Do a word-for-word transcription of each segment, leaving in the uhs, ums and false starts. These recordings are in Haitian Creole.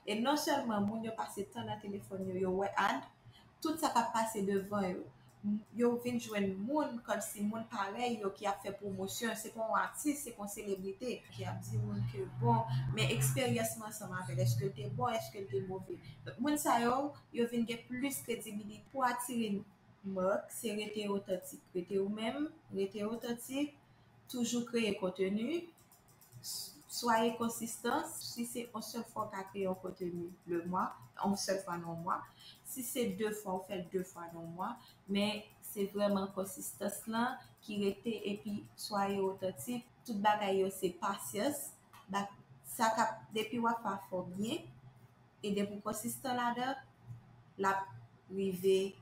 E non sèlman moun yo pase tan nan telefòn yo, yo wè ad, tout sa k ap pase devan yo. Yo vin jwenn moun kòmsi moun parèy yo ki ap fè pwomosyon, se pa yon atis, se pa yon selebrite ki ap di moun ke bon, men eksperyans mwen ansanm avè l, èske l te bon, èske l te move. Donk, moun sa yo, yo vin gen plis kredibilite pou atire mòd, se rete otantik. Rete ou menm, rete otantik, toujou kreye konteni, soyez consistant. Si se yon sèl fwa w ka kreye yon konteni le mwa, yon sèl fwa nan yon mwa, si se de fwa, ou fè l de fwa nan yon mwa, men se vrèman konsistans lan ki rete, epi soyez authentique. Tout bagay yo se pasyans. Ba, sa k ap, depi w ap fè afè w byen, e depi w konsistan ladan, l ap rive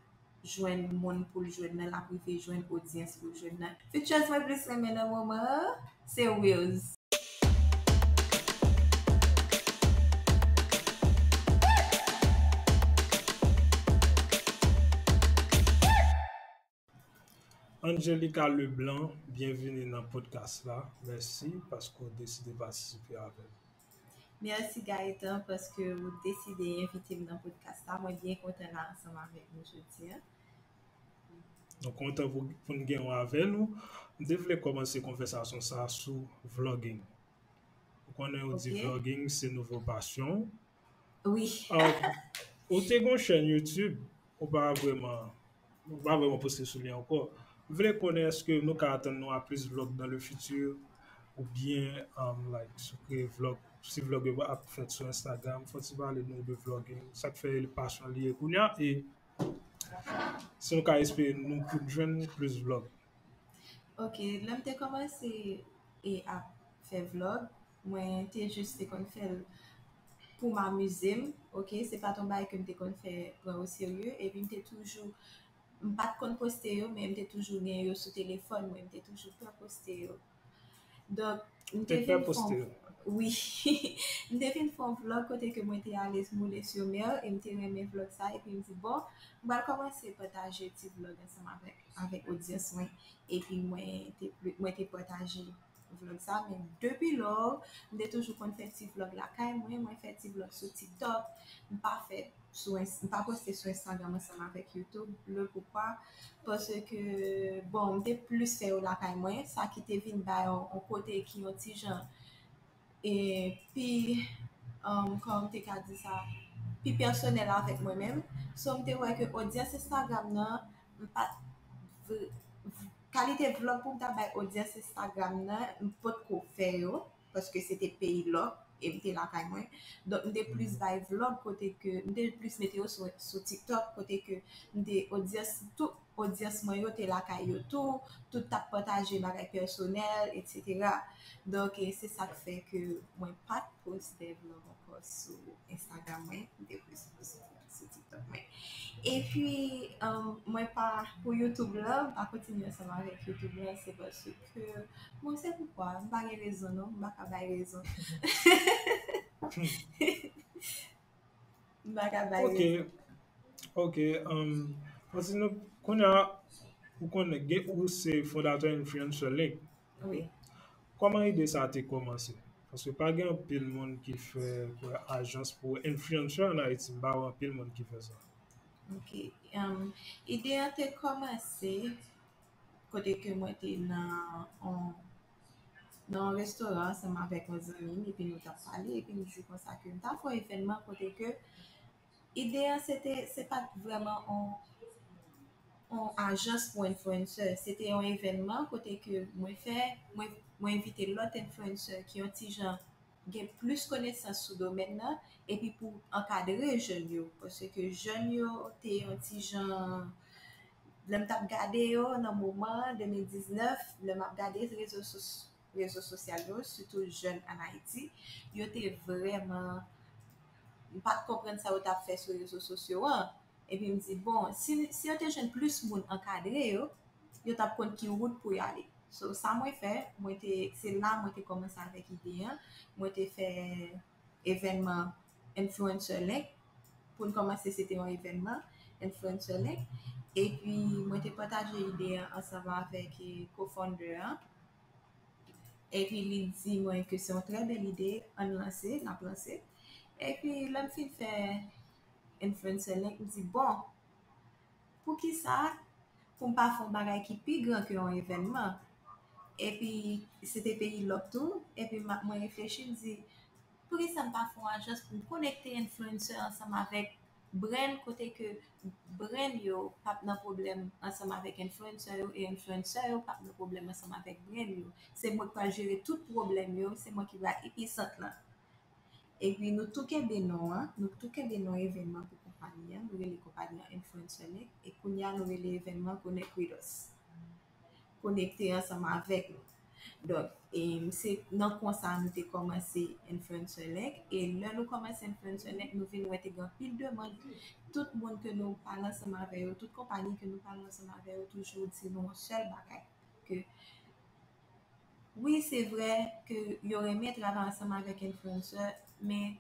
jwenn moun pou l jwenn nan, l ap rive jwenn odyans pou l jwenn nan. Features mwen plis renmen nan moman an, se Wilz. Angelica Leblanc, byenvini nan podcast la. Mèsi paske w deside patisipe avè m. Mèsi Gaëtan paske ou deside envite m nan podcast la. Mwen byen kontan la ansanm avèk nou jodi a. Nou kontan pou, pou n gen w avè nou. M te vle kòmanse konvèsasyon sa a sou vlogging. Ou konnen yo di vlogging se nouvo pasyon w. Wi. Ou te gen yon chèn YouTube, ou pa vrèman, ou pa vrèman poste sou li ankò. M vle konnen èske nou ka atann nou a plis vlog dans le futur, oubyen, um, like, si w kreye vlog, si vlog yo ap fèt sou Instagram, fò w ti pale nou de vlogging, sa k fè li pasyon li ye kounye a, e si nou ka espere nou pou jwenn plis vlog. Ok, lè m te kòmanse e ap fè vlog, mwen te jis te konn fè l pou m amize m, ok, se pa t yon bagay ke m te konn fè pran o serye, epi m te toujou, m pa t konn poste yo, men m te toujou gen yo sou telefòn mwen, m te toujou pè poste yo. Donk, m te vin fè yon, wi, m te vin fè yon vlog kote ke mwen te ale moule sur mer e m te renmen vlog sa, epi m di, bon, m pral kòmanse pataje ti vlog ansanm avèk, avèk odyans mwen, epi mwen te, mwen te pataje vlog sa, men depi lò, m te toujou konn fè ti vlog lakay mwen, mwen fè ti vlog sou TikTok, m pa fè sou, m pa poste sou Instagram ansanm avèk YouTube. Le poukwa? Paske, bon, m te plis fè yo lakay mwen, sa ki te vin bay yon, yon kote ki yon ti jan e pi, um, kòman m te ka di sa, pi pèsonèl avèk mwen menm. So, m te wè ke odyans Instagram nan, m pa t v- v- kalite vlog pou m ta bay odyans Instagram nan, m potko fè yo, paske se te peyi lòk, e m te lakay mwen. Donk, m te plis bay vlog kote ke, m te plis mete yo sou, sou TikTok, kote ke m te odyans, tout odyans mwen yo te lakay yo tou, tout t ap pataje bagay pèsonèl, etsetera. Donk, e se sa k fè ke mwen pa t poste vlog ankò sou Instagram mwen, m te plis poste sou TikTok mwen. Epi, um, mwen pa, pou YouTube la, m pa kontinye ansanm avèk YouTube la, se paske, bon, se poukwa, m pa gen rezon non, m pa ka bay rezon. M pa ka bay rezon. Ok, um, paske nou, kounye a, ou konnen, gen, ou se fondatè Influencer Link. Wi. Kòman ide sa a te kòmanse? Paske pa gen anpil moun ki fè kwè ajans pou influencer an Ayiti. M pa wè anpil moun ki fè sa. Ok. Um, ide an te kòmanse kote ke mwen te nan on, nan yon restoran ansanm avèk yon zanmi m, epi nou t ap pale, epi m di konsa ke m ta fè yon evènman kote ke ide an se te, se pa t vrèman on, on ajans pou influencer, se te yon evènman kote ke mwen fè, mwen, mwen envite lòt influencer ki yon ti jan gen plis konesans sou domèn nan, epi pou ankadre jèn yo, paske jèn yo te yon ti jan, lè m t ap gade yo nan moman de mil diznèf, lè m ap gade rezo sos- rezo sosyal yo, sitou jèn ann Ayiti, yo te vrèman, m pa t konprann sa yo t ap fè sou rezo sosyo an. Epi m di, bon, si, si yo te jwenn plis moun ankadre yo, yo t ap konn ki wout pou y ale. So, sa mwen fè, mwen te, se la mwen te kòmanse avèk ide an. Mwen te fè evènman Influencer Link. Pou n kòmanse, se te yon evènman Influencer Link. Epi, mwen te pataje ide an ansanm avèk, eh, co-founder an. Epi, li di mwen ke se yon trè bèl ide, ann lanse, n ap lanse. Epi lè m fin fè Influencer Link, m di, bon, poukisa pou m pa fè yon bagay ki pi gran ke yon evènman? Epi se te peyi lòk tou, epi mwen reflechi, m di, poukisa m pa fè yon ajans pou m konekte influencer ansanm avèk brand, kote ke brand yo p ap nan pwoblèm ansanm avèk influencer yo, e influencer yo p ap nan pwoblèm ansanm avèk brand yo. Se mwen ki pral jere tout pwoblèm yo, se mwen ki pral episant lan. Epi nou tou kenbe non an, nou tou kenbe non evènman pou konpayi an, nou rele konpayi an Influencer Link, e kounye a nou rele evènman Connect With Us. Konekte ansanm avèk nou. Donk, e se nan konsa nou te kòmanse Influencer Link, e lè nou kòmanse Influencer Link, nou vin wè te gen anpil demann. Tout moun ke nou pale ansanm avè yo, tout konpayi ke nou pale ansanm avè yo, toujou di nou yon sèl bagay, ke wi, se vre ke yo renmen travay ansanm avèk influencer, men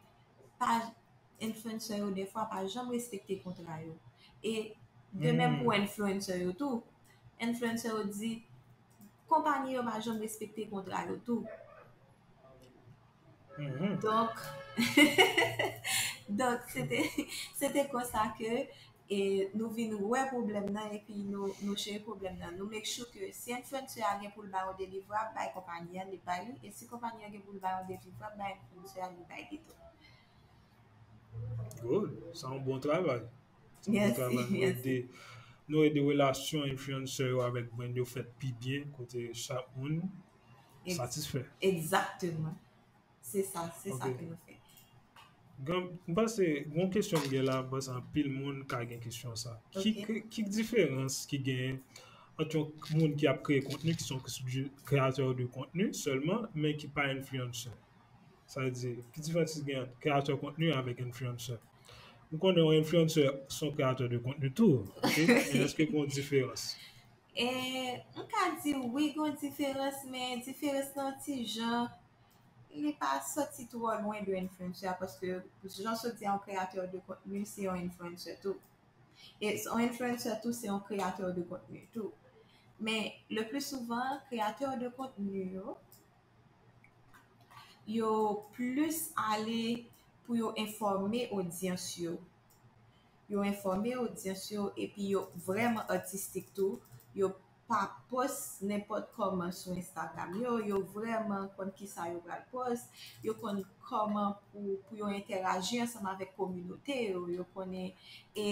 pa influencer yo defwa pa janm respekte kontra yo. E de menm pou influencer yo tou. Influencer yo di konpayi yo pa janm respekte kontra yo tou. Donk, donk se te, se te konsa ke e nou vin wè pwoblèm nan, epi nou, nou jere pwoblèm nan. Nou make sure ke si influencer a gen pou l bay yon delivrab, bay konpayi a, li bay li, e si konpayi a gen pou l bay yon delivrab, bay influencer a, li bay li tou. Good. Se yon bon travay. Se yon bon travay. Nou ede, nou ede relasyon influencer yo avèk brand yo fèt pi byen, kote chak moun satisfè. Egzakteman. Se sa, se sa ke nou fè. M panse, gon kesyon m gen la, m panse anpil moun ka gen kesyon sa. Ki, ki, ki diferans ki genyen ant yon moun ki ap kreye kontni, ki se yon kreyatè de kontni sèlman, men ki pa influencer? Sa vle di, ki diferans ki genyen ant kreyatè kontni avèk influencer? M konnen yon influencer se yon kreyatè de kontni tou, ok? Men èske gen yon diferans? E, m ka di wi, gen yon diferans, men diferans nan ti jan, li pa soti twò lwen de influencer a, paske jan w sot di a, yon kreyatè de kontni se yon influencer tou. E yon influencer tou se yon kreyatè de kontni tou. Men le pli souvan, kreyatè de kontni yo, yo plis ale pou yo enfòme odyans yo. Yo enfòme odyans yo epi yo vrèman atistik tou. Yo pa post nenpòt kòman sou Instagram yo, yo vrèman konn kisa yo pral post, yo konn kòman pou, pou yo entèraji ansanm avèk kominote yo, yo konnen, e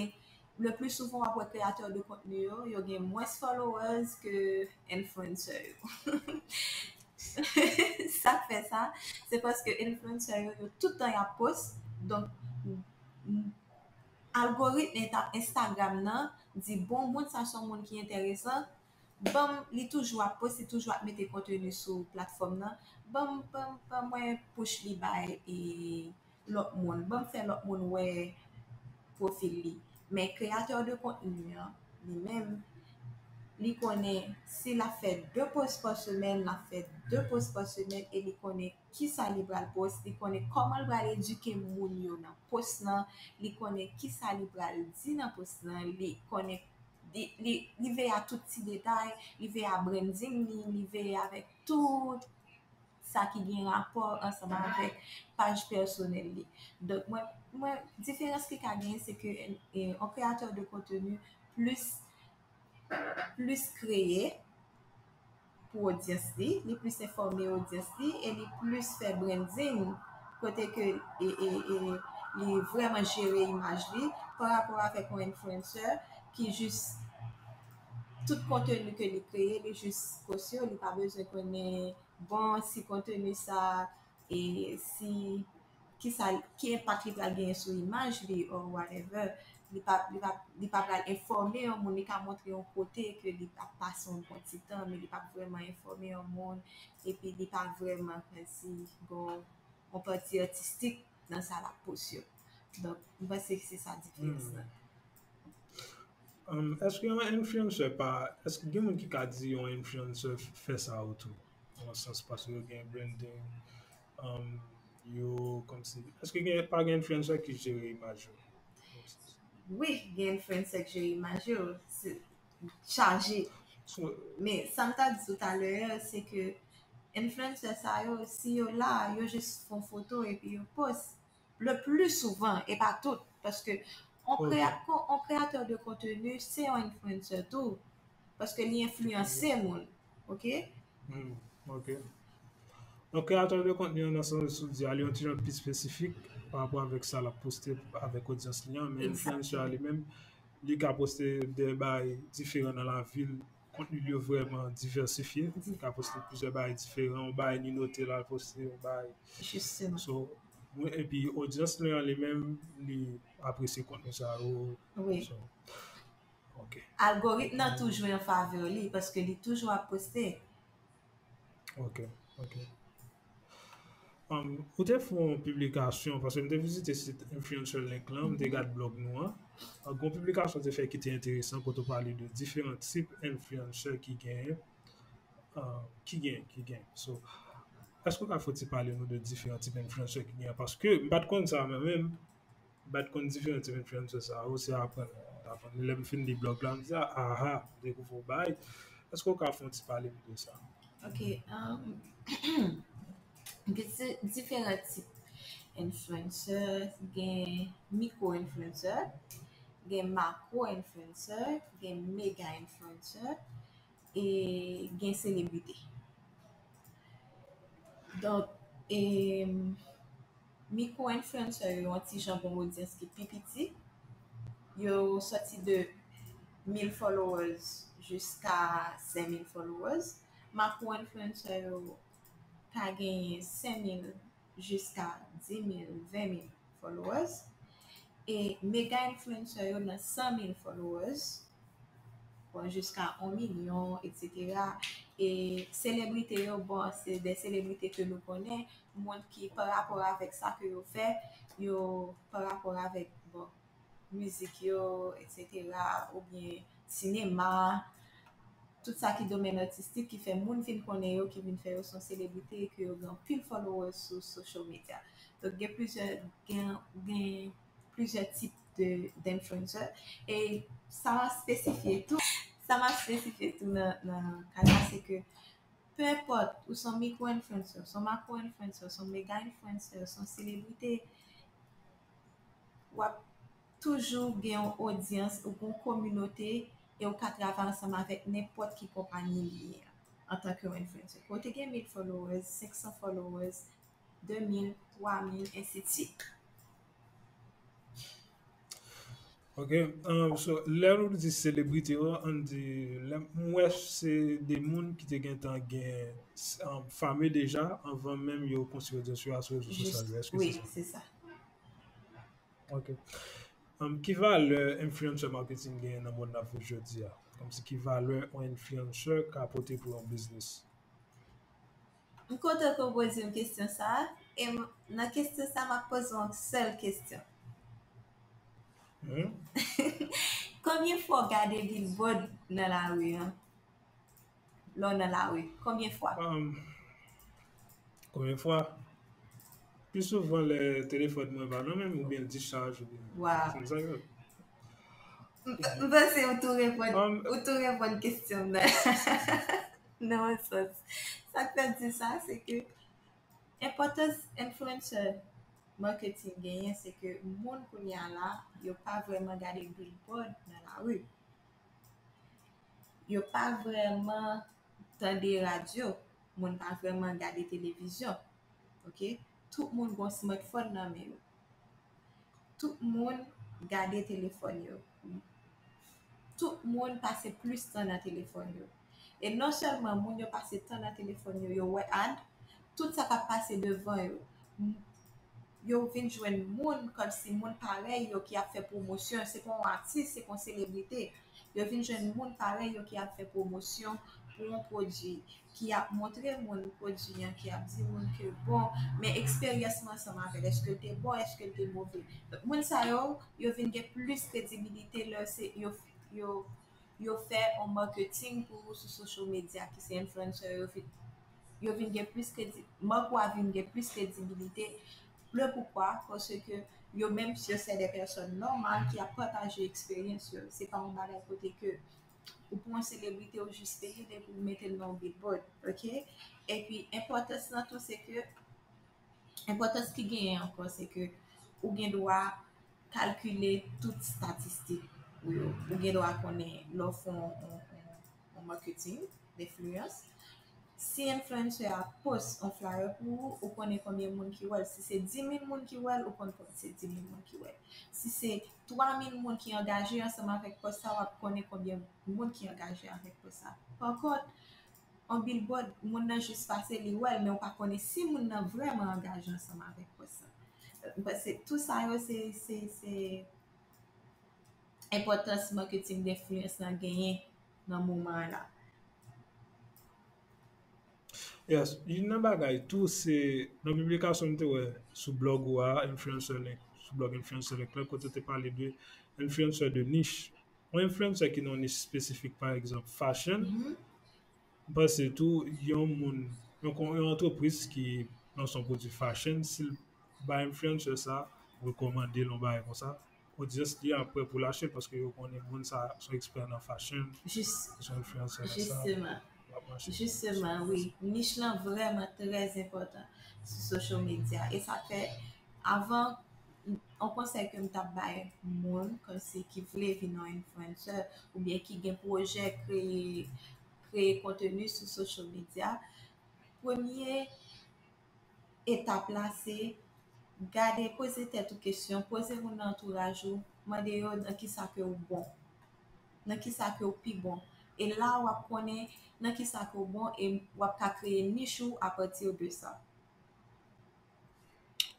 le pli souvan w ap wè kreyatè de kontni yo, yo gen mwens followers ke influencer yo. Sa k fè sa, se paske influencer yo, yo tout tan y ap post, donk algoritm Instagram nan di, bon, moun sa se yon moun ki enteresan, ban m, li toujou ap post, li toujou ap mete kontni sou platfòm nan, ban m, ban m, ban mwen push li bay e lòt moun, ban m fè lòt moun wè pwofil li. Men kreyatè de kontni an, li menm, li konnen si l ap fè de post pa semèn, l ap fè de post pa semèn e li konnen kisa li pral post, li konnen kòman l pral edike moun yo nan post lan, li konnen kisa li pral di nan post lan, li konnen, li, li, li veye a tout ti detay, li veye a branding li, li veye avèk tout sa ki gen rapò ansanm avèk paj pèsonèl li. Donk, mwen, mwen, diferans ki ka genyen, se ke yon kreyatè de kontni plis, plis kreye pou odyans li, li plis enfòme odyans li e li plis fè branding kote ke e, e, e, li vrèman jere imaj li pa rapò avèk yon influencer ki jis tout kontni ke li kreye, li jis post yo, li pa bezwen konnen, bon, si kontni sa, e si, kisa, ki enpak li pral genyen sou imaj li or whatever. Li pa, li pa, li pa pral enfòme yon moun, li ka montre yon kote ke li ap pase yon bon ti tan, men li pa vrèman enfòme yon moun, epi li pa vrèman kòmsi gon yon pati atistik nan sa l ap post yo. Donk, m panse ke se sa diferans lan. Um, èske yon influencer pa, èske gen moun ki ka di yon influencer fè sa ou tou? Nan sans paske yo gen branding, um, yo kòmsi, èske gen, pa gen influencer ki jere imaj yo? Wi, gen influencer ki jere imaj yo, se chaje. Men sa m ta di w talè a, se ke influencer sa yo, si yo la, yo jis fè yon foto epi yo post. le plus souvent, e pa tout, paske on, krea, on kreyatè de kontni se yon influencer tou, paske li enfliyanse moun, ok? Hmm, ok. Donk, kreyatè de kontni an, nan sans ou di a, li yon ti jan pi espesifik pa rapò avèk sa l ap poste avèk odyans li an, men influencer a li menm, li ka poste de bagay diferan nan lavi l, kontni li yo vrèman divèsifye, li ka poste plizyè bagay diferan, yon bagay li note l al poste, yon bagay. Jisteman. So, mwen, epi odyans li an li menm, li apresye kontni sa yo. Wi. So, ok. Algoritm nan toujou an favè li, paske li toujou ap poste. Ok, ok. Um, ou te fè yon piblikasyon, paske m te vizite sit Influencer Link lan, m te gad blòg nou an. Uh, gon piblikasyon te fè ki te enteresan, kote w pale de diferan tip influencer ki genyen, uh, ki genyen, ki genyen. So, èske w ka fè ti pale nou de diferan tip influencer ki genyen? Paske m pa t konn sa mwen menm, m pa t konn diferan tip influencer sa yo, se aprann, aprann. Lè m fin li blòg la, m di, ah, ah, m dekouvri yon bagay. Èske w ka fè yon ti pale m de sa? Ok, um, gen di- diferan tip influencer, gen mikro influencer, gen makro influencer, gen mega influencer, e gen selebrite. Donk, e, mikro influencer yo yon ti jan gen yon odyans ki pi piti. Yo soti de mil followers jiska senk mil followers. Makro influencer yo ka genyen senk mil jiska dis mil, ven mil followers. E mega influencer yo nan san mil followers, bon, jiska yon milyon, etsetera. E selebrite yo, bon, se de selebrite ke nou konnen, moun ki pa rapò avèk sa ke yo fè, yo pa rapò avèk, bon, mizik yo, etsetera, oubyen sinema, tout sa ki domèn atistik ki fè moun vin konnen yo, ki vin fè yo se yon selebrite, ke yo gen anpil followers sou social media. Donk, gen plizyè, gen, gen plizyè tip de, d'influencer. E sa m ap espesifye tou, sa m ap espesifye tou nan, nan ka sa, se ke peu importe, ou se yon micro influencer, se yon macro influencer, se yon mega influencer, se yon selebrite, w ap toujou gen yon odyans, ou gen yon kominote, e ou ka travay ansanm avèk nenpòt ki konpayi li ye antanke yon influencer. Ke w te gen mil followers, senk san followers, de mil, twa mil, ensi de suite. Ok, um, so, lè nou di selebrite yo, ann di, lè m wè se de moun ki te gentan gen um, fame deja anvan menm yo konstwi odyans yo asou rezo sosyal yo. Èske Wi, se sa? Se sa. Ok. Um, ki valè influencer marketing genyen nan mond n ap viv jodi a? Kòmsi ki valè yon influencer ka pote pou yon biznis? M kontan ke w poze m kesyon sa a. E m- nan kesyon sa a, m ap poze w yon sèl kesyon. Hmm? Konbyen fwa w gade billboard nan lari an? Lè w nan lari, konbyen fwa? Um, konbyen fwa? Pi souvan lè telefòn mwen pa nan men m oubyen l dichaj oubyen Wow. Sa yo. M m panse ou tou reponn Um, ou tou reponn kesyon m nan. Nan yon sans. Sa k fè m di sa, se ke enpòtans influencer marketing genyen, se ke moun kounye a la, yo pa vrèman gade billboard nan lari. Yo pa vrèman tande radyo. Moun pa vrèman gade televizyon. Ok? Tout moun gen smartphone nan men yo. Tout moun gade telefòn yo. Tout moun pase plis tan nan telefòn yo. E non sèlman moun yo pase tan nan telefòn yo, yo wè ad, tout sa k ap pase devan yo. M- Yo vin jwenn moun kòmsi moun parèy yo ki ap fè pwomosyon. Se pa yon atis, se pa yon selebrite. Yo vin jwenn moun parèy yo ki ap fè pwomosyon pou yon pwodui, ki ap montre moun pwodui an, ki ap di moun ke bon, men eksperyans mwen ansanm avè l, èske l te bon, èske l te move? Donk, moun sa yo, yo vin gen plis kredibilite lè se yo, yo, yo fè yon marketing pou ou sou social media, ki se influencer yo, vin, yo vin gen plis kredi, mark ou a vin gen plis kredibilite. Le poukwa? Paske yo menm, yo se de pèsòn nòmal ki ap pataje eksperyans yo. Se pa yon bagay kote ke ou pran yon selebrite, ou jis peye l epi ou mete l nan yon billboard, ok? Epi, enpòtans lan tou, se ke, enpòtans ki genyen ankò, se ke ou gen dwa kalkile tout statistik ou yo. Ou gen dwa konnen lè w fè yon, yon, yon, yon marketing d'influence. Si influencer a post yon flyer pou ou, ou konnen konbyen moun ki wè l. Si se dis mil moun ki wè l, ou konn se dis mil moun ki wè l. Si se twa mil moun ki angaje ansanm avèk post sa, w ap konnen konbyen moun ki angaje avèk post sa. Pankont, yon billboard, moun nan jis pase, li wè l, men ou pa konnen si moun nan vrèman angaje ansanm avèk post sa. Mwen panse tout sa yo, se, se, se enpòtans marketing d'influence lan genyen nan moman an la. Yes, youn nan bagay tou, se nan piblikasyon m te wè sou blog ou a, Influencer Link, sou blog Influencer Link la, kote w te pale de influencer de niche. Yon influencer ki nan yon niche espesifik, pa egzanp, fashion, m panse tou, yon moun, yon, yon antrepriz ki lanse yon pwodui fashion, si l ba influencer sa, rekòmande l yon bagay konsa, odyans li a prè pou l achte l paske yo konnen moun sa se yon ekspè nan fashion, se yon influencer nan sa, l ap mache. Jisteman, wi. Nich lan vrèman trè enpòtan sou social media. E sa fè, avan, yon konsèy ke m t ap bay moun, kòmsi ki vle vin yon influencer, oubyen ki gen pwojè kreye, kreye konteni sou social media, premye etap la, se gade, poze tèt ou kesyon, poze moun nan antouraj ou, mande yo nan kisa ke w bon, nan kisa ke w pi bon. E la, w ap konnen nan kisa ke w bon e w ap ka kreye nich ou apati de sa.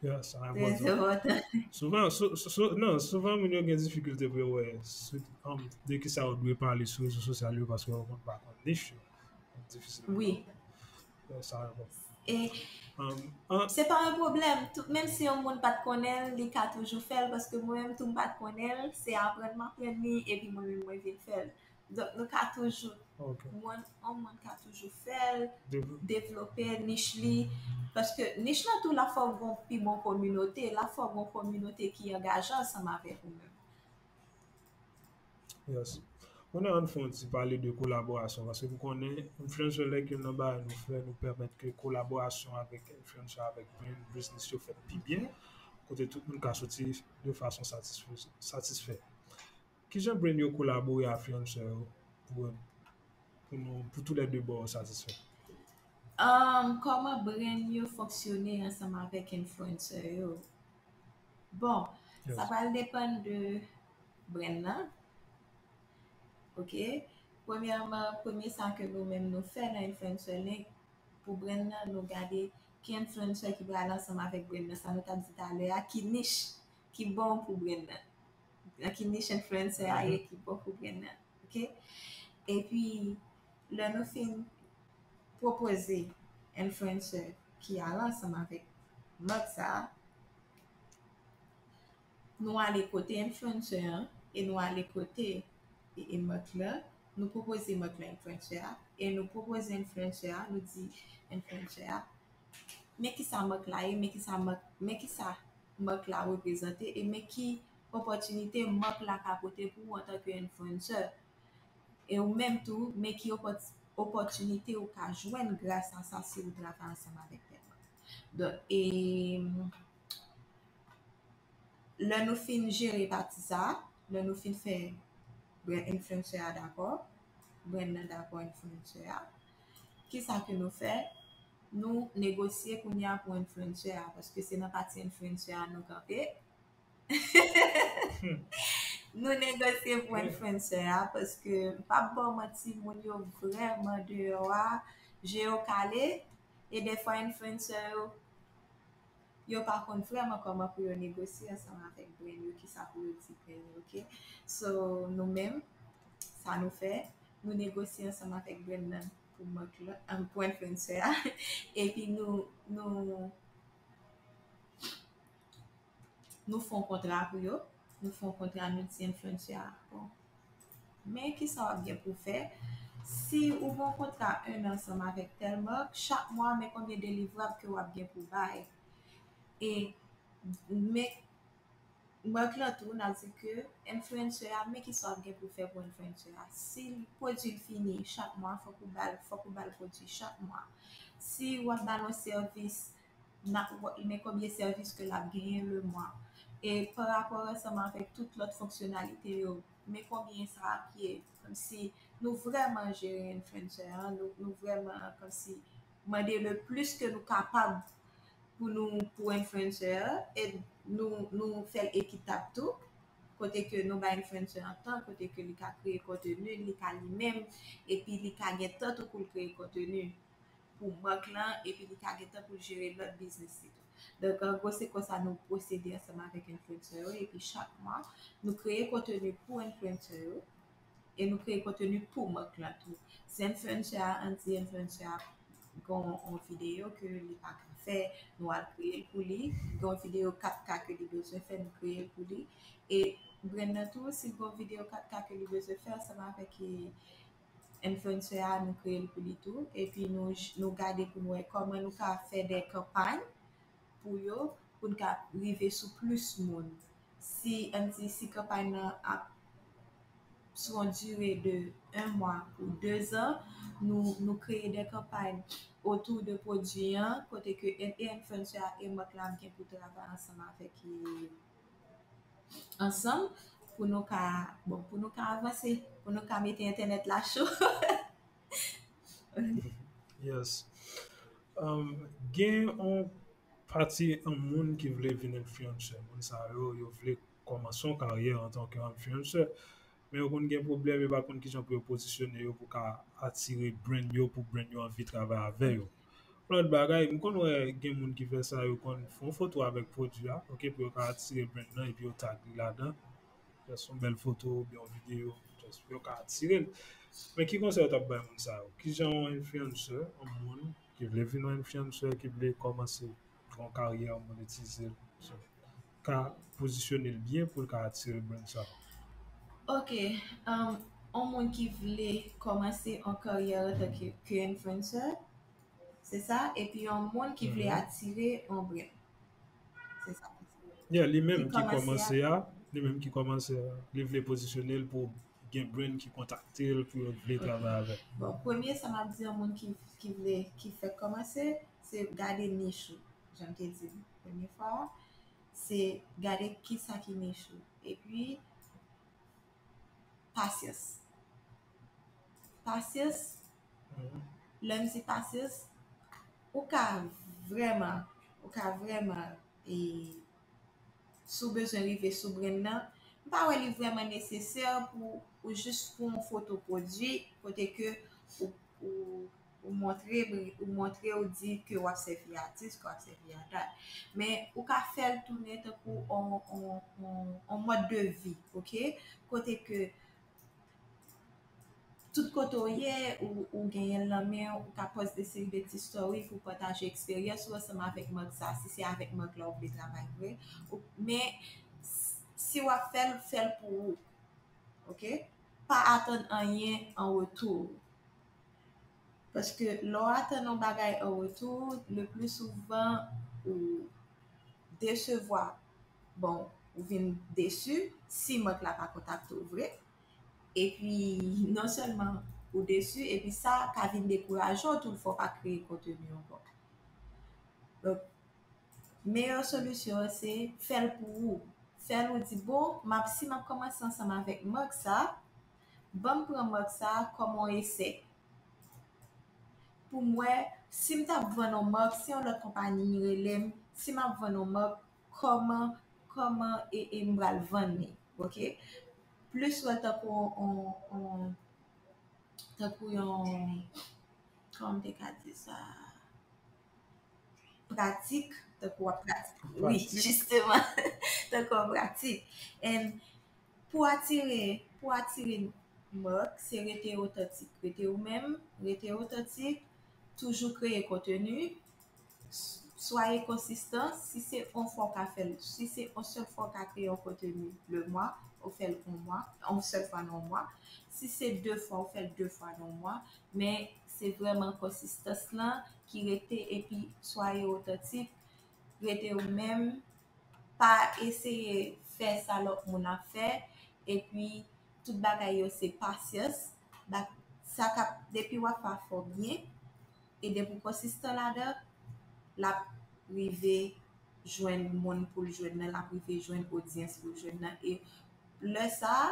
Yeah, sa enpòtan. Souvan, sou, sou, non, souvan moun yo gen difikilte pou yo wè de kisa yo dwe pale sou rezo sosyal yo paske yo konn pa konn nich yo. Difisil. Wi. E se pa yon pwoblèm. Menm si yon moun pa t konnen l, li ka toujou fè l, paske mwen menm tou m pa t konnen l, se aprann m aprann li, epi mwen menm mwen vin fè l. Donk nou ka toujou, moun, yon moun ka toujou fè l, devlope nich li, paske nich lan tou la fò w gen yon pi bon kominote, la fò w gen yon kominote ki angaje ansanm avèk ou menm. Yes. Kounye a ann fè yon ti pale de kolaborasyon, paske m konnen influencer link youn nan bagay nou fè, nou pèmèt ke kolaborasyon avèk influencer, avèk brand, business yo fèt pi byen, kote tout moun ka soti de fason satisfè. Kijan brand yo kolabore ak influencer yo pou, pou nou, pou toulède bò yo satisfè? Um, kòman brand yo fonksyone ansanm avèk influencer yo? Bon, sa pral depann de brand nan. Ok. Premyèman, premye sa ke nou menm nou fè nan Influencer Link, pou brand nan, nou gade ki influencer ki pral ansanm avèk brand nan, sa nou t ap di talè a, ki nich ki bon pou brand nan. Nan ki nich influencer a ye ki bon pou brand nan. Ok? Epi, lè nou fin pwopoze influencer ki al ansanm avèk mark sa a, nou ale kote influencer an e nou ale kote e, e mark la, nou pwopoze mark la influencer a, e nou pwopoze influencer a, nou di influencer a, men kisa mark la ye, men kisa mark, men kisa mark la reprezante, e men ki opòtinite mark la ka pote pou ou antanke influencer. E ou menm tou, men ki opòt-, opòtinite ou ka jwenn gras a sa si ou travay ansanm avèk tèl mark. Donk, e, lè nou fin jere pati sa a, lè nou fin fè brand influencer a dakò, brand nan dakò influencer a, kisa ke nou fè? Nou negosye kounye a pou influencer a, paske se nan pati influencer a nou kanpe. Nou negosye pou influencer a, paske m p ap ba w manti, moun yo vrèman deyò a, je yo kale, e dèfwa influencer yo, yo pa konn vrèman kòman pou yo negosye ansanm avèk brand yo, kisa pou yo di brand yo, ok? So, nou menm, sa nou fè, nou negosye ansanm avèk brand nan pou mark la, um, pou influencer a, epi nou, nou, nou fè yon kontra pou yo, nou fè yon kontra, nou di influencer a, bon, men kisa w ap gen pou fè, si ou gen yon kontra en an ansanm avèk tèl mark, chak mwa, men konbyen delivrab ke w ap gen pou bay. E, men, mark lan tou, n a di ke influencer a, men kisa w ap gen pou fè pou influencer a. Si pwodui l fini chak mwa, fòk ou ba l, fòk ou ba l pwodui chak mwa. Si w ap ba l yon sèvis, n ap wè, men konbyen sèvis ke l ap genyen le mwa. E pa rapò ansanm avèk tout lòt fonksyonalite yo, men konbyen sa ap ye? Kòmsi nou vrèman jere influencer an, nou, nou vrèman kòmsi mande le plis ke nou kapab pou nou, pou influencer an, e nou, nou fè l ekitab tou, kote ke nou bay influencer an tan, kote ke li ka kreye konteni, li ka li menm, epi li ka gen tan tou pou l kreye konteni pou mark lan, epi li ka gen tan pou l jere lòt biznis li tou. Donk, an gwo, se konsa nou pwosede ansanm avèk influencer yo, epi chak mwa, nou kreye konteni pou influencer yo, e nou kreye konteni pou mark lan tou. Si influencer a, ann di influencer a gen yon videyo ke li pa ka fè, nou al kreye l pou li. Gen yon videyo kat K ke li bezwen fè, nou kreye l pou li. E brand nan tou, si gen yon videyo kat K ke li bezwen fè ansanm avèk, e, influencer a, nou kreye l pou li tou. Epi nou, nou gade pou nou wè kòman nou ka fè de kanpay pou yo, pou n ka rive sou plis moun. Si, ann di, si kanpay nan ap sou yon dire de un mwa ou de zan, nou, nou kreye de kanpay otou de pwodui an, kote ke en-, e influencer a e mark la ap gen pou travay ansanm avèk, e, ansanm pou nou ka, bon, pou nou ka avanse, pou nou ka mete entènèt la cho. Yes. Um, gen yon pati an moun ki vle vin influencer. Moun sa yo, yo vle kòmanse yon karyè antanke influencer. Men yo konn gen pwoblèm, yo pa konn kijan pou yo pozisyone yo pou ka atire brand yo, pou brand yo anvi travay avè yo. Lòt bagay, m konn wè gen moun ki fè sa, yo konn fè yon foto avèk pwodui a, ok, pou yo ka atire brand nan, epi yo tag li ladan. Just yon bèl foto oubyen yon videyo, just pou yo ka atire l. Men ki konsèy ou t ap bay moun sa yo? Kijan yon influencer, yon moun ki vle vin yon influencer, ki vle kòmanse yon karyè, monetize l, so, ka pozisyone l byen pou l ka atire brand sa yo? Ok, um, yon moun ki vle kòmanse yon karyè antanke ke influencer, se sa, epi yon moun ki vle atire yon brand. Se sa. Yeah, li menm ki kòmanse a, li menm ki kòmanse a, li vle pozisyone l pou gen brand ki kontakte l pou yo vle travay avè l. Bon, premye sa m ap di yon moun ki, ki vle, ki fèk kòmanse, se gade nich ou. Jan m te di l premye fwa a, se gade kisa ki nich ou. Epi, pasyans. Pasyans, lè m di pasyans, ou ka vrèman, ou ka vrèman, e, si w bezwen rive sou brand nan, m pa wè li vrèman nesesè pou ou jis fè yon foto pwodui kote ke ou, ou, ou montre, ou montre, ou di ke w ap sèvi atis, ke w ap sèvi atal. Men ou ka fè l tounen tankou on, on, on, on mòd de vi, ok? Kote ke tout kote w ye, ou, ou genyen l nan men w, ou ka poste de seri de ti story pou pataje eksperyans ou ansanm avèk mark sa, si se avèk mark la ou vle travay vre. Ou, men, s-, si w ap fè l, fè l pou ou. Ok? Pa atann anyen an retou. Paske lè w atann yon bagay an retou, le pli souvan, ou desevwa. Bon, ou vin desi si mark la pa kontakte w vre. Epi, non sèlman ou desi, epi sa ka vin dekouraje w tou, fò w pa kreye konteni ankò. Donk, meyè solisyon an, se fè l pou ou. Fè l ou di, bon, m ap, si m ap kòmanse ansanm avèk mark sa, ban m pran mark sa kòm yon esè. Pou m wè, si m t ap vann yon mark, si yon lòt konpayi rele m, si m ap vann yon mark, kòman, kòman e, e m pral vann li, ok? Plis wè tankou yon, yon, tankou yon, kòman m te ka di sa? Pratik, tankou w ap pratik. Wi, jisteman, tankou w ap pratik. And pou atire, pou atire mark, se rete otantik. Rete ou menm, rete otantik, toujou kreye konteni, soyez consistant. Si se yon fwa w ka fè l, si se yon sèl fwa w ka kreye yon konteni le mwa, ou fè l yon mwa, yon sèl fwa nan yon mwa. Si se de fwa, ou fè l de fwa nan yon mwa. Men se vrèman konsistans lan ki rete, epi soyez otantik, rete ou menm, pa eseye fè sa lòt moun ap fè, epi tout bagay yo se pasyans. Sa k ap, depi w ap fè afè w byen, e depi w konsistan ladan, l ap rive, jwenn moun pou l jwenn nan, l ap rive jwenn odyans pou l jwenn nan. E lè sa a,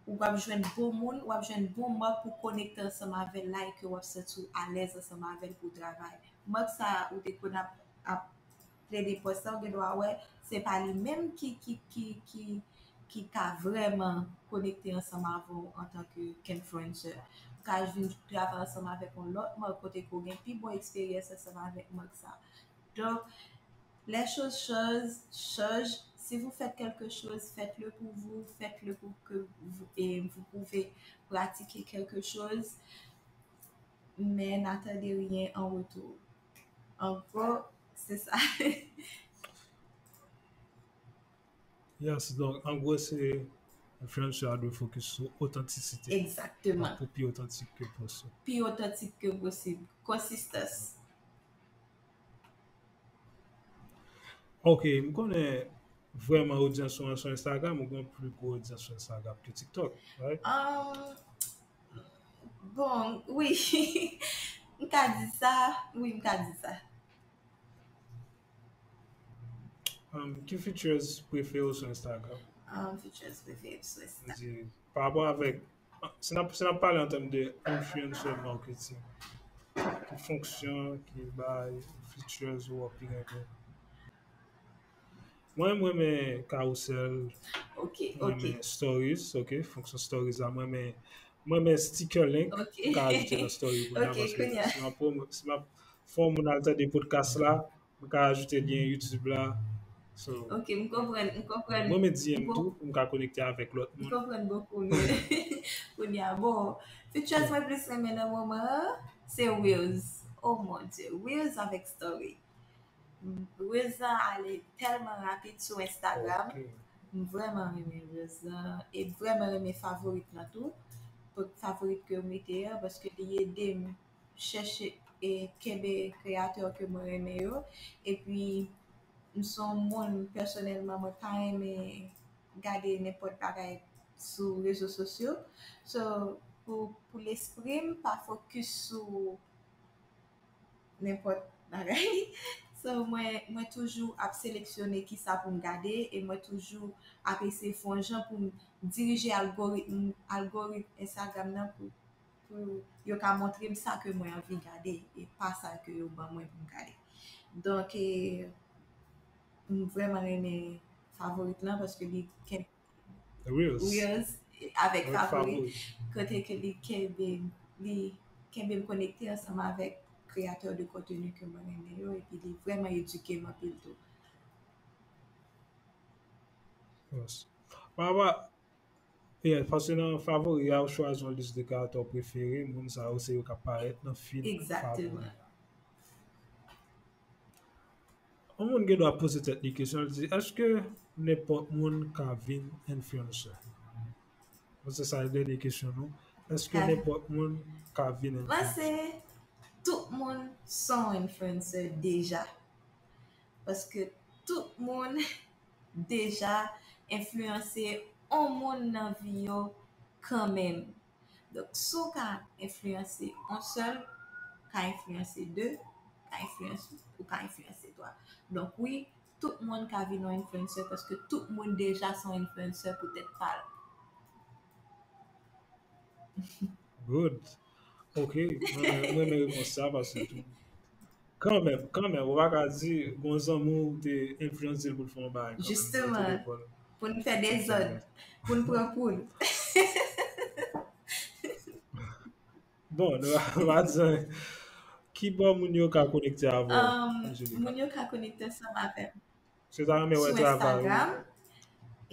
ou ap jwenn bon moun, w ap jwenn bon mark pou konekte ansanm avè l la e ke w ap santi w alèz ansanm avè l pou w travay. Mark sa a ou te konn ap, ap plede pòs la, ou gen dwa wè se pa li menm ki, ki, ki, ki, ki ka vrèman konekte ansanm avè w antanke k influencer. Ou ka vin travay ansanm avèk yon lòt mark kote ke w gen pi bon eksperyans ansanm avèk mark sa. Donc, les choses changent, changent. Si vous faites quelque chose, faites-le pour vous, faites-le pour que vous, et vous pouvez pratiquer quelque chose, mais n'attendez rien en retour. En gros, c'est ça. Yes, donk an gwo se influencer a dwe focus sou otantisite. Exactement. Pou pi otantik ke posib. Pi otantik ke posib. Konsistans. Ok, m konnen vrèman odyans ou an sou Instagram, ou gen pli gwo odyans sou Instagram ke TikTok, right? Um, bon, wi. M ka di sa, wi, m ka di sa. Um, ki features prefere w sou Instagram? Um, features prefere sou Instagram. Di, pa rapò avèk, si n ap, si n ap pale an tèm de influencer marketing, ki fonksyon, ki bay, features ou ap pi renmen? Mwen, mwen renmen carousel, Ok, mwen ok. renmen stories, ok, fonksyon stories la, mwen renmen, mwen renmen sticker link, Ok. m ka ajoute nan story kounye a, Ok, paske kounye a. si m ap pwomot, si m ap fè yon moun al tande podcast la, m ka ajoute lyen YouTube la. So, Ok, m konprann, m konprann. mwen renmen D M Bon. Tou pou m ka konekte avèk lòt M moun. konprann bò kounye a. Bon, features mwen plis renmen nan moman an, se Reels. Oh mon Dieu, Reels avèk Story. Reels lan ale tèlman rapid sou Instagram. Ok. M vrèman renmen Reels lan. E vrèman renmen favorit lan tou. Pou favorit ke yo mete an, paske li ede m chèche e kenbe kreyatè ke mwen renmen yo. Epi, m se yon moun, pèsonèlman, mwen pa renmen gade nenpòt bagay sou rezo sosyo. So, pou, pou lespri m pa fokis sou nenpòt bagay. So, mwen, mwen toujou ap seleksyone kisa pou m gade e mwen toujou ap eseye fè yon jan pou m dirije algoritm, algoritm Instagram nan pou, pou yo ka montre m sa ke mwen anvi gade e pa sa ke yo ban mwen pou m gade. Donk, e, m vrèman renmen favorit lan paske li ken-, Reels. Reels avèk Avèk favorit. Favorit. Kote ke li kenbe, li kenbe m konekte ansanm avèk kreyatè de konteni ke mwen renmen yo, epi li vrèman edike m anpil tou. Yes. Pa rapò, yeah, paske nan favori a, ou chwazi yon lis de kreyatè prefere, moun sa yo se yo k ap parèt nan feed Exactement. favori. Yon moun gen dwa poze tèt li kesyon, li di, èske nenpòt moun ka vin influencer? Bon, se sa dènye kesyon nou. Èske Ka- nenpòt moun ka vin Mwen influencer? Se tout moun se yon influencer deja. Paske tout moun deja enfliyanse yon moun nan vi yo kanmenm. Donk, si w ka enfliyanse yon sèl, ou ka enfliyanse de, ou ka enfliyanse, ou ka enfliyanse twa. Donk, wi, tout moun ka vin yon influencer paske tout moun deja se yon influencer pou tèt pa l. Good. Ok, mwen, mwen renmen repons sa paske tou. Kanmenm, kanmenm, ou pa ka di, gon zanmi w te enfliyanse l pou l fè yon bagay kanmenm. Justement, pou n fè dezòd, pou n pran poud. Bon, nou pa di, ki bò moun yo ka konekte avè w, Um, Angelica? Moun yo ka konekte ansanm avè m Si w ta renmen wè sou travay ou. Instagram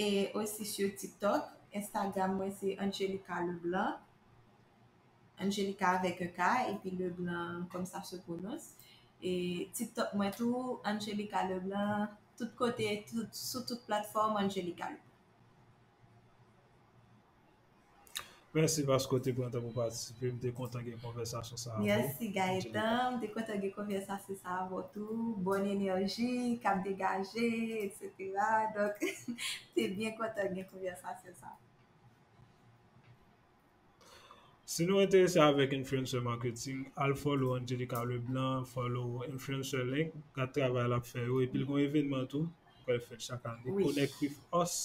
e osi sou TikTok. Instagram mwen se Angelica Leblanc. Angelica avèk un K, epi Leblanc, comme ça se prononce. E TikTok mwen tou, Angelica Leblanc, tout kote, tout, sou tout platfòm, Angelica Leblanc. Mèsi paske w te pran tan pou patisipe. M te kontan gen konvèsasyon sa avè w. Mèsi Gaëtan, m te kontan gen konvèsasyon sa avè w tou. Bòn enèji k ap degaje, et cetera. Donk, m te byen kontan gen konvèsasyon sa. Si nou enterese avèk influencer marketing, al follow Angelica Leblanc, follow Influencer Link, gad travay l ap fè yo, epi l gen yon evènman tou, pou l fè chak ane, Wi. Connect with Us.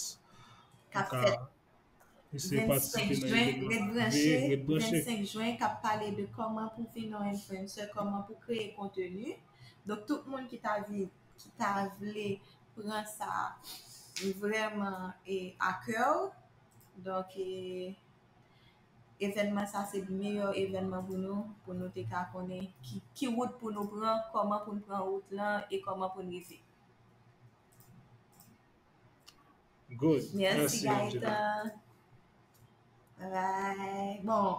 K ap Ou ka fèt eseye vennsenk patisipe nan jen, evènman ret sa. branche, Ret branche. vennsenk jen, k ap pale de kòman pou vin yon influencer, kòman pou kreye konteni. Donk, tout moun ki ta vi, ki ta vle pran sa vrèman e a kè w. Donk, e, evènman sa se meyè evènman pou nou, pou nou te ka konnen ki, ki wout pou nou pran, kòman pou n pran wout lan e kòman pou n rive. Good. Mèsi, Mèsi, Angela. Gaëtan. Bye bye. Bon,